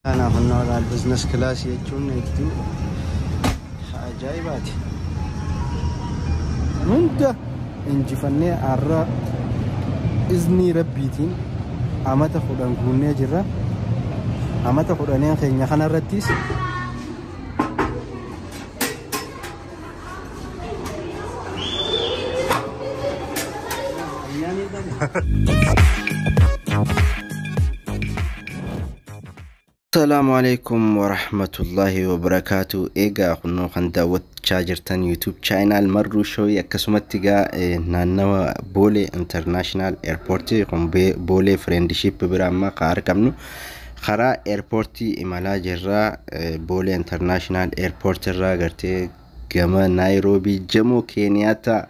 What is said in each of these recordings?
Kanaaf hunnoodhaan business class jechuun hedduu ajaa'ibaati. Hunda injifannee har'a iznii rabbiitiin amata 10 guunnee jirra. Amata 10 keenya kanarrattis Assalaamu alaikum warahmatullahi wabarakaatu. Egaa kunnoo kan daawwachaa jirtan YouTube channel Marruu Show, akkasumatti egaa naannawa Boolee International Airport kun Boolee Friendship bira amma kan argamnu karaa airportii imalaa jirra. Boolee International Airport irraa gartee gama Naayiroobii Jamoo Keeniyaata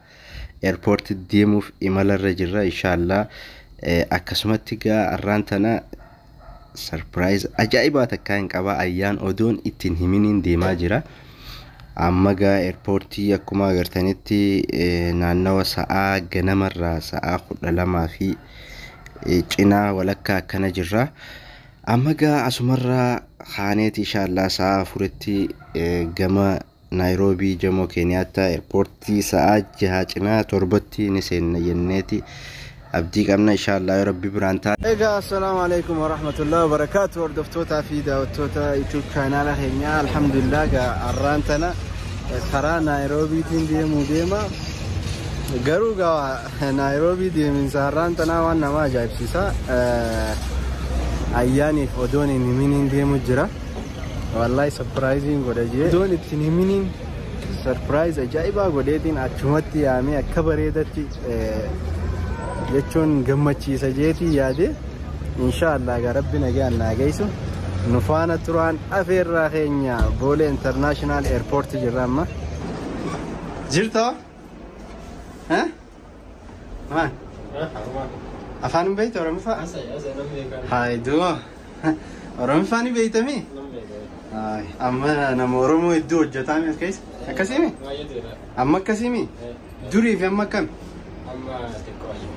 airport deemuuf imalarra jirra inshaallaa. Akkasumatti egaa har'aan tana surprise ajaa'ibaa takkaa hin qabaa, ayyaan odoon ittiin himiniin deemaa jira. Amma gaa airportii akkuma agartanitti naannawa sa'aa ganamarraa sa'aa 12 fi cinaa walakkaa akkana jirra. Amma gaa asumarraa kaaneeti inshaallaa sa'aa 4tti gama Naayiroobii Jamoo Keeniyaata airportii sa'aa 6 cinaa 7tti ni seenna jenneeti abdii qabna inshaallaa yoo rabbi biraan ta'a. Egaa assalaamu alaikum warahmatullahi wabarakaatu, hordoftootaa fi daawwattoota YouTube chaanaala keenyaa. Alhamdulillah, gaa har'aan tana karaa Naayiroobiitiin deemuu deema. Garuu gaa Naayiroobii deeminsa har'aan tanaa waan nama ajaa'ibsiisa. Ayyaaniif odoon hin himiniin deemu jira. Wallahi surprising godha jee. Odoon ittiin himiniin surprise ajaa'ibaa godheetiin achumatti yaamee akka bareedatti jechuun gammachiisa jeetii yaade. Inshaallah gaa rabbi nagaan naa geessu. Nu faana turaan afeerraa keenya. Boolee International Airport jirra amma. Jirtaa? Maal? Afaan hin beektu Oromiffaa? Hayi du'a. Oromiffaa ni beektamii? Amma nama Oromoo hedduu hojjetaa mi as keessa? Akkasiimi? Amma akkasiimi? Durii fi amma akkami?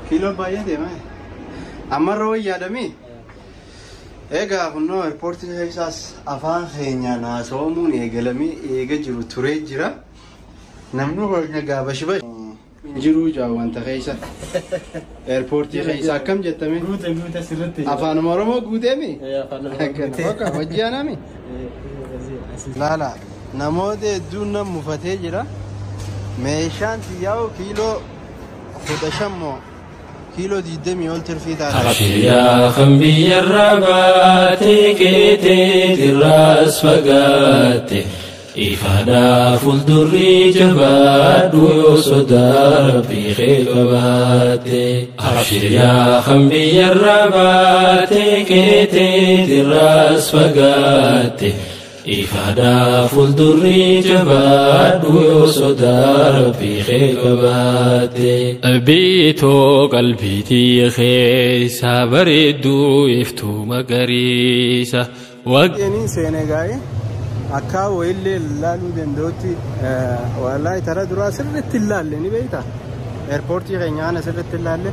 Kiiloo baay'ee deema. Amma irra wayyaadhamii? Egaa kunnoo airportii keessaas afaan keenyaan haasa'amuun eegalamee eega jiru turee jira. Namni keenya gaa bashibash hin jiruu jaa wanta keessa. Airportii keessa akkam jettame? Guute guute sirriitti. Afaanuma Oromoo guuteemi? Afaan Bakka hojii aanami? Laala, namoota hedduun nan mufatee jira. Meeshaan xiyyaa'u kiiloo 15 moo kiiloo 20 ol tirfii taate. Abshiryaa kan biyyarraa baatee keeteetirraas fagaatte, ifaadhaa fuuldurri jabaadhu yoo sodaa rabbii kee qabaatte. Abshiryaa kan biyyarraa baatee keeteetirraas fagaatte, ifaadhaa fuuldurri jabaadhu yoo sodaa rabbii kee qabaatte. Biitoo qalbiitii keessa bareedduu iftuu magariisa. Yeniin seenee gaa'ee akka wayillee laaluu danda'utti, wallaahi tara duraa sirriitti ilaalle ni beekta. Airportii keenya kana sirriitti ilaalle.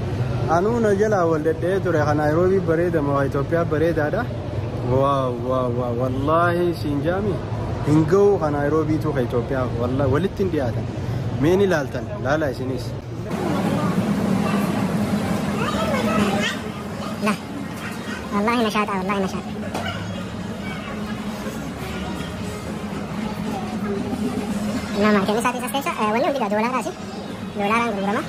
Anuu na jalaa wal dadhee ture kan Naayiroobii bareeda moo Itoophiyaa bareedaadha. Wow wow wow, wallaahi siin jaami hin ga'u kan Naayiroobiitu kan Itoophiyaa wallaahi walitti hin dhiyaatan. Mee ni ilaaltan laala isinis. لا والله نشاط، والله نشاط. Nama kenni isaatii as keessa wanni hundi doolaaraasi doolaaraan gurgurama.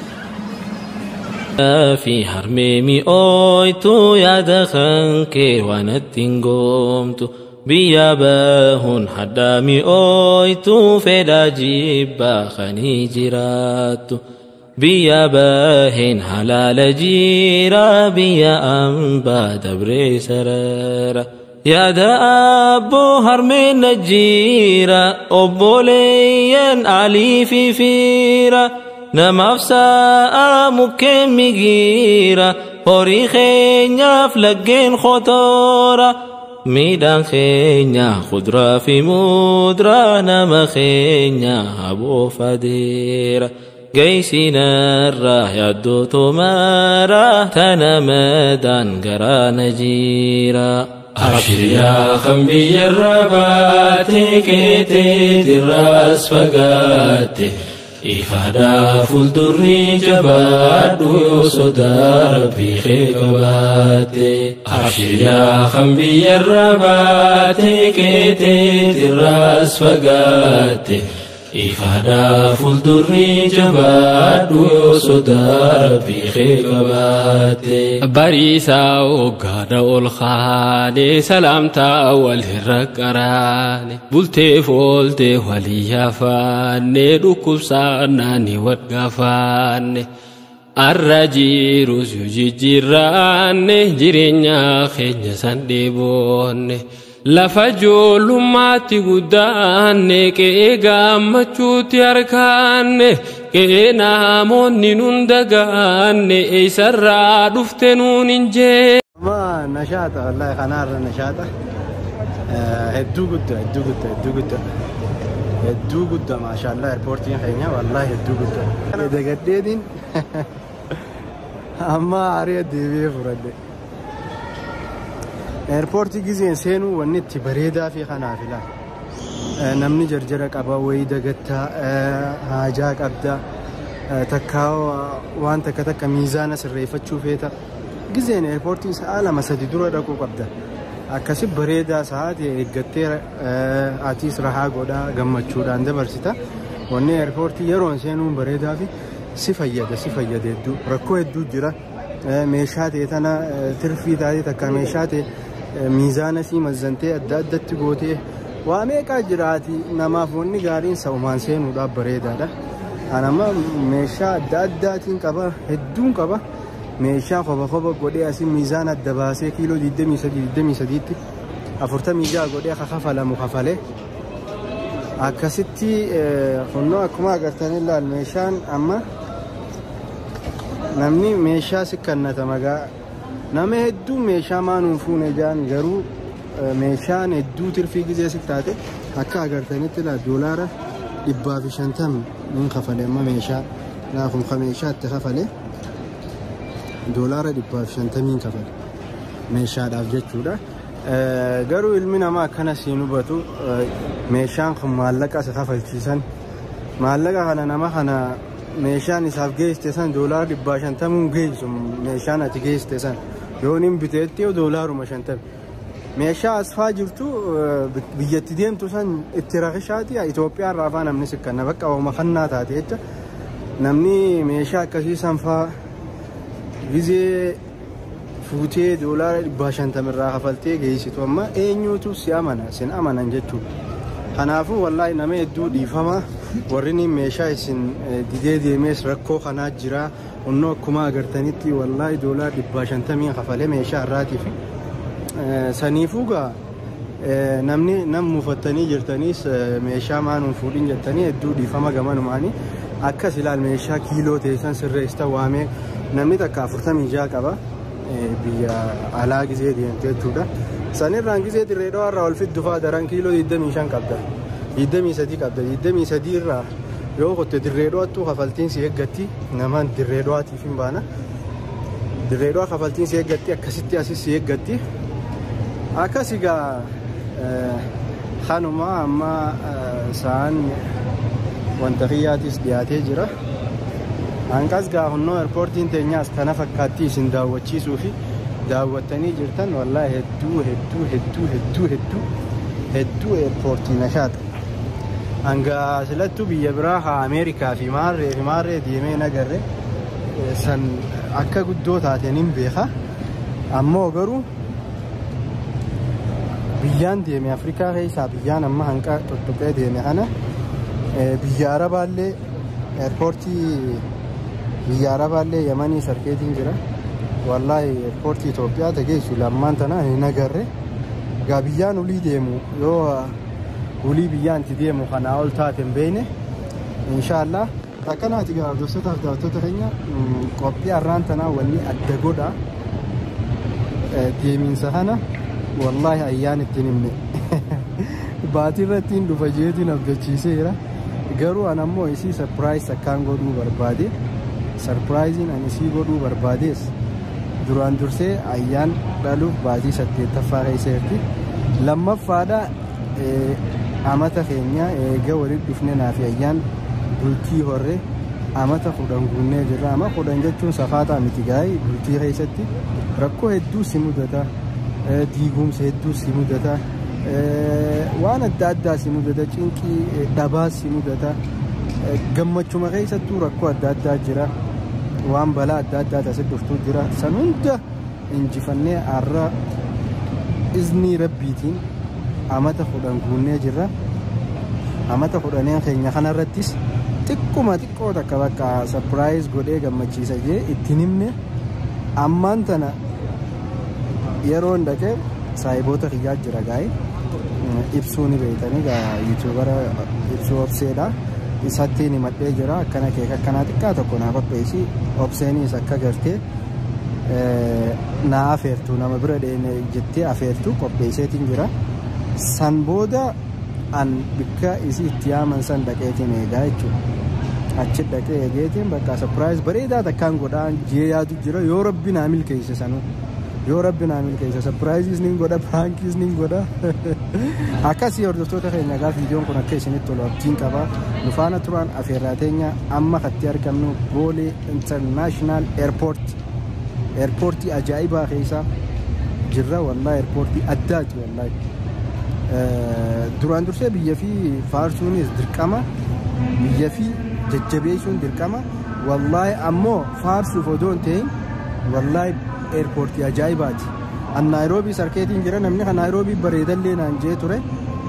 Fi harmee mi'ooytu yaada kan kee waan ittiin goomtu, biyya bahuun haddaa mi'ooytu fedhaa jibbaa kanii jiraattu. Biyya baheen halaala jiira, biyya ambaa dabree sarara. Yaada abboo harmeen na jiira, obboleeyyan alii fi fiira. Namaaf sa'a mukkeen migiira, horii keenyaaf laggeen qotoora. Midhaan keenya kuduraa fi muduraa, nama keenya haboof adeera. Geessinarraa yaaddoo tomaara tana madaan garaa na jiira. Abshir yaa kan biyyarra baate keetee irraas fagaatte. Ifaadhaa fuuldurri jabaadhu yoo sodaa rabbii kee qabaatte. Abshir yaa kan biyyarra baate keetee irraas fagaatte. Ifaadhaa fuuldurri jabaadhu yoo sodaa rabbii kee qabaatte. Bariisaa hoggaadha ol kaanee salaamtaa wal irra qaraane. Bultee fooltee walii yaafaanne dhukkubsaannaan wal gaafaanne. Arra jirus yoo jijjiirraanne jireenya keenya san dheeboonne. Lafa ijoollummaatti guddaanne qe'ee gammachuutti harkaanne qe'ee namoonni nun dagaanne eessarraa dhufte nuun hin jee. Amma nashaata wallahi kanaarra nashaata. Hedduu guddaa hedduu guddaa hedduu guddaa hedduu guddaa maashaallah airpoortiin keenya wallahi hedduu guddaa. Dagadheetiin amma ari'a deebi'ee fudhadhe. Airpoortii gizeen seenuu wanni itti bareedaa fi kanaaf ilaala. Namni jarjara qaba wayii dagattaa haajaa qabda takkaa waan takka takka miizaana sirreeffachuu feeta. Gizeen airpoortiin sa'a 2-3 dura dhaquu qabda. Akkasi bareedaa sa'aatii eeggattee atiis rahaa godhaa gammachuudhaan dabarsita. Wanni airpoortii yeroon seenuun bareedaa fi si fayyada hedduu rakkoo hedduu jira. Meeshaa ta'e tana tirfii taatee takka meeshaa ta'e miizaana sii mazzantee adda addatti gootee waa meeqaa jiraati namaaf wanni gaariin sa'umaan seenuudhaaf bareedaadha. Ani amma meeshaa adda addaatiin qaba hedduun qaba. Meeshaa qofa qofa godhee asii miizaana adda baasee kiiloo 23 23tti 46 godhee kafalamu kafalee akkasitti kunnoo akkuma agartan ilaal meeshaan amma namni meeshaa si kannata magaa nama hedduu meeshaa maanuun fuune jaan garuu meeshaan hedduu tirfii gizee si taate akka agartanitti ilaa doolaara 150 nin kafale amma meeshaa laafum ka meeshaa itti kafale doolaara 150 kafale meeshaadhaaf jechuudha. Garuu ilmi namaa akkana siin hubatu meeshaan kun maallaqa isa kafalchiisan maallaqa kana nama kana meeshaan isaaf geessite san doolaara 150 geessu meeshaan ati geessite san yoo inni biteetti doolaaruma 50 meeshaa asfaa jirtu biyyatti deemtu san itti rakishaati Itoophiyaa irraa afaan namni sikkanna bakka waama kannaa taate jecha namni meeshaa akkasii san faa gizee fuutee doolaara 150 irraa kafaltee geessitu amma eenyuutu si amana sin amanan jechuudha. Kanaafuu wallaahi nama hedduu dhiifama warri meeshaa isin didee deemees rakkoo kanaa jira. Onnoo akkuma agartanitti wallaahi doolaara 150 kafalee meeshaa irraatiif saniifuu gaa namni nam mufattanii jirtaniis meeshaa maanuun fuudhin jettanii hedduu dhiifama gamanumaanii akkas ilaal meeshaa kiiloo teessan sirreessa waamee namni takka 46 qaba biyya alaa gizee deemte jechuudha. Sanirraan gizee dirree dhawaa irraa ol fiddu fa'aa daran kiiloo 25 qabda. 23 qabda. 23 irraa yoo qotte dirree dhawaattuu kafaltiin si eeggatti namaan dirree dhawaatiif hin baana. Dirree dhawaa kafaltiin si eeggatti akkasitti asis si eeggatti. Akkas egaa kanuma amma sa'aan wanta kiyyaatis dhiyaatee jira. Hanqas gaa hunnoo airpoortiin teenyaas kana fakkaatti isin daawwachiisuu fi daawwattanii jirtan wallaahi hedduu hedduu hedduu hedduu hedduu hedduu airpoortii nashaata. Hanga silattuu biyya biraa haa Ameerikaa fi maarree deemee nagarre san akka guddoo taateen hin beeka. Ammoo garuu biyyaan deeme Afrikaa keessaa biyyaan amma hanqa tuttuqee deeme kana biyya Arabaallee airpoortii biyya Arabaallee Yamanii sarkeetiin jira. Wallaahi airpoortii Itoophiyaa tageessu lammaan tana hin agarre. Egaa biyyaan ulii deemu yoo ulii biyyaan itti deemu kanaa ol taate hin beekne inshaallah. Akkanaati egaa hordoftoota fi daawwattoota keenya qophii har'aan tanaa wanni adda godha deemiinsa kana wallaahi ayyaan ittiin himne baatii irratti hin dhufa jeetiin abdachiiseera. Garuu an ammoo isii sarpiraayiz akkaan godhuu barbaade sarpiraayiziin an isii godhuu barbaadees Duraan dursee ayyaan dhaluuf baatii 8ffaa keessa jirti. Lammaffaadha amata keenya eega walitti dhufne naa fi ayyaan bultii horre amata 10 guunnee jirra. Ama 10 jechuun safaataa miti gaa'ii bultii keessatti rakkoo hedduu si mudata, diigumsa hedduu si mudata, waan adda addaa si mudata, cinqii dhabaa si mudata, gammachuma keessattuu rakkoo adda addaa jira, waan balaa adda addaa tasi dhuftuu jira. San hunda injifannee har'a iznii rabbiitiin amata 10 guunnee jirra. Amata 10 keenya kanarrattis xiqquma xiqqoo takka bakka surprise godhee gammachiisa jee ittiin himne. Ammaan tana yeroon dhaqee saayiboota kiyyaa jira gaa'e ibsuu ni beeytanii gaa yuutuubara ibsuu obseedha. Isatti himadhee jira akkana keeka akkanaa xiqqaa tokko naa qopheessi. Obseenis akka gartee naa afeertu nama bira deeme jettee afeertu qopheesseetiin jira. San booda an bikka isii itti yaaman san dhaqeetiin eegaa jechuudha. Achi dhaqee eegeetiin bakka surprise bareedaa takkaan godhaan jee yaadu jira. Yoo rabbi naa milkeesse sanuu. Yoo rabbi naa milkeesse surprises niin godha, prankiis niin godha. Akkasii hordoftoota keenya egaa viidiyoon kun akka isinitti tolu abdiin qaba. Nu faana turaan afeerraa teenya amma katti argamnu Boolee International Airport. Airportii ajaa'ibaa keessa jirra wallahi, airportii addaati wallahi. Duraan dursee biyya fi faarsuunis dirqama, biyya fi jajjabeessuun dirqama. Wallahi ammoo faarsuuf odoo hin ta'in wallahi airportii ajaa'ibaati. An Naayiroobii sarkeetiin jira, namni kan Naayiroobii bareedallee naan jee ture.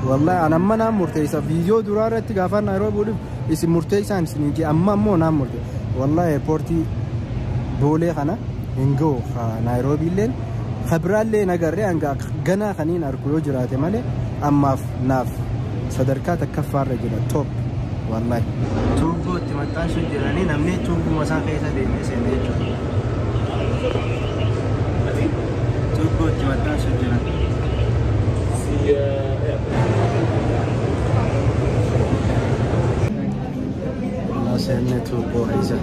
Wallahi an amma naan murteessa. Viidiyoo duraa irratti gaafa Naayiroobii dhufu isin murteessaan isin jee, amma ammoo naan murte. Wallahi airportii Boolee kana hin ga'u Naayiroobii illeen. Kabiraallee nagarree hanga ganaa kaniin argu yoo jiraate malee ammaaf naaf sadarkaa takkaffaarra jira top wallahi. Tuubboo itti maxxansu jiranii namni tuubbuma isaa keessa deemee seenee jechuudha. Tuubboo itti maxxansu jiran. Seenne tuubboo keessa.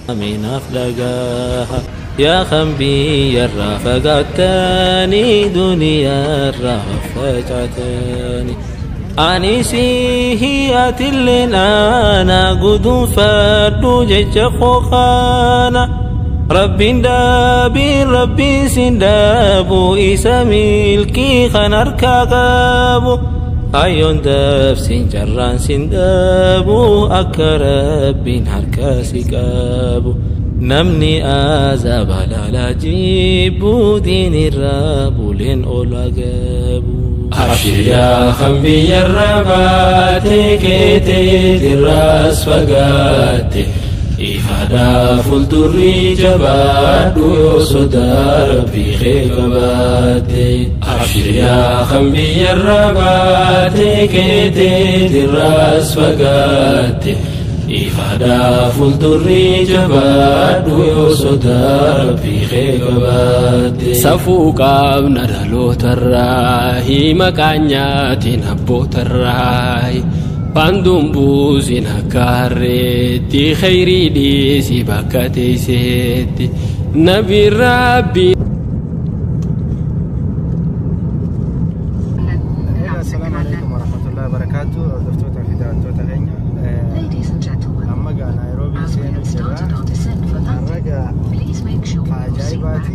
من أفلقاها يا خنبي الرافقتني دنيا الرافقتني أنيسي هي أتلنا قدوم فردو جج خوخانا ربي دابي ربي سندابو إسا ملكي خنركا قابو أيون داب سنجران سندابو أكربين هركاسي كابو نمني آزاب لا جيبو دين الرابو لين أولا قابو أبشر يا خنبي الرباتي كيتي الراس فقاتي إفادا فلدري جبادو يوسودا ربي خيقباتي أبشر يا خنبي الرباتي كيتي الراس فقاتي إفادا فلدري جبادو يوسودا ربي خيقباتي سفوكا ندلو تراهي مكانياتي نبو تراهي Bandum buusin akka harreetti khayrii dhiisi bakka teesseetti nabi rabbi. Assalamu alaikum warahmatullahi wabarakatuh. Hordoftoota fi daawwattoota keenya amma gaa Naayiroobii seenuu jirra. Har'a gaa ajaa'ibaati.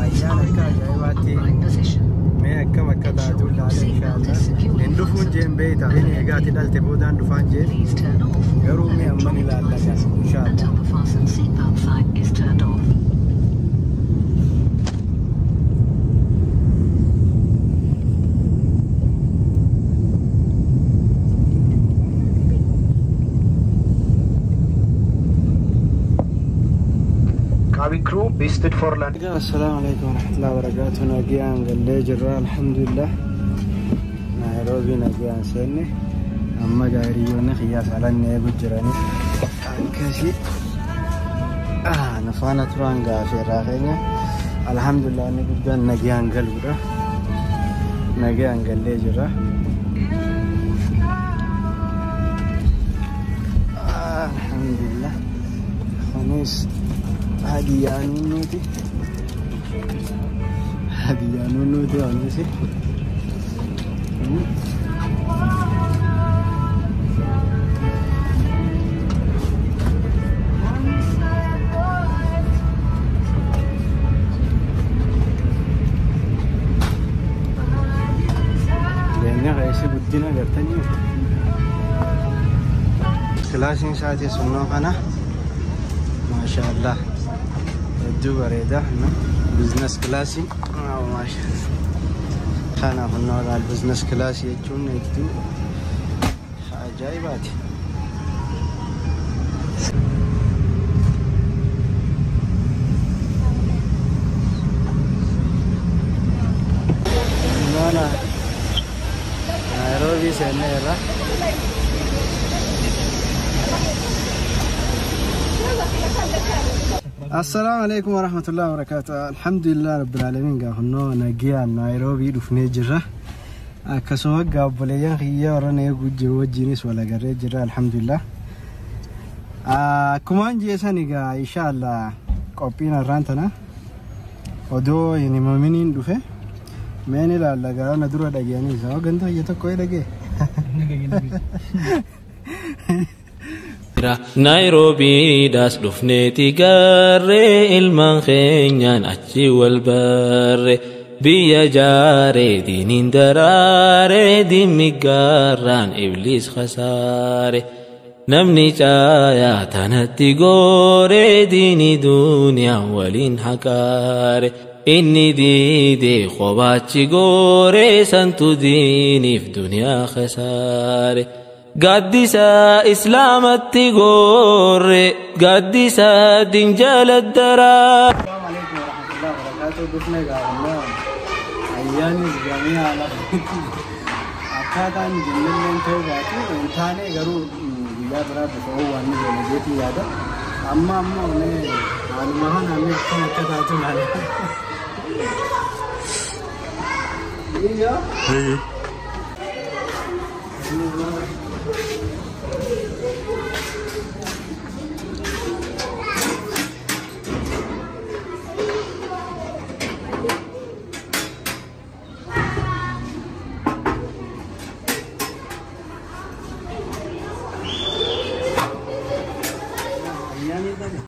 Ayyaan akka ajaa'ibaatti mee akkam akka taatu ilaala inshaallah. Hin dhufuun jeen beeyta. Egaa ati dhalte boodaan dhufaan jee. Please turn off Garuu mee amman electronic ilaallata devices inshaallah. until the fasten seatbelt sign is turned off. Cabin crew, be stood for landing. Assalaamu alaikum warahmatullahi wabarakatuh. Nagaan gallee jirra alhamdulillah. Naayiroobii nagaan seenne amma gaariyyoonni xiyyaa salan eegu jirani. Akkasii na faana turan gaafeerraa keenya alhamdulillah inni guddaan nagaan galuudha. Nagaan gallee jirra. Alhamdulillah. Kunis hadiyyaa nuti. Hadiyyaa nuti kunis. Leenca reessi guddina gartanii. Kilaasiin isaatii sunnoo kana maashaallah hedduu bareeda. Business classii kana kunnoo laal business classii jechuun hedduu ajaa'ibaati. Noona Naayiroobii seenneerra. Assalaamu alaikum warahmatullahi wabarakatuh. Alhamdulillah rabbil alamin gaafannoo nagayaan Naayiroobii dhufnee jirra. Akkasuma gaabboleeyyan kiyya warra na eeguu jiru wajjinis wal agarree jirra alhamdulillah. Akkumaan jeesan egaa inshaallah qophiin har'aan tana odoo hin himaminiin dhufe meen ilaalla gara na dura dhageenii isaa ganda hayya tokko dhagee. Naayiroobiidhaas dhufneeti garree ilmaan keenyaan achi wal barre biyya jaaree diiniin daraaree dimmi gaarraan ibliis khasaare namni caayaa tanatti gooree diinii duniyaa waliin haqaare inni diidee qobaachi gooree santu diiniif duniyaa khasaare. Gaaddisa islaamatti goorre gaaddisa dinjala daraa. Assalamu alaikum warahmatullahi wabarakatuh. Dhufne gaafannoo ayyaanni gamii haala akkaataan jennelleen ta'uu baatu hin taane garuu guyyaa biraa bifa waan ni goone jeetii yaada. Amma ammoo mee haaluma kana mee akkam akka taatu ilaala. Iyyo.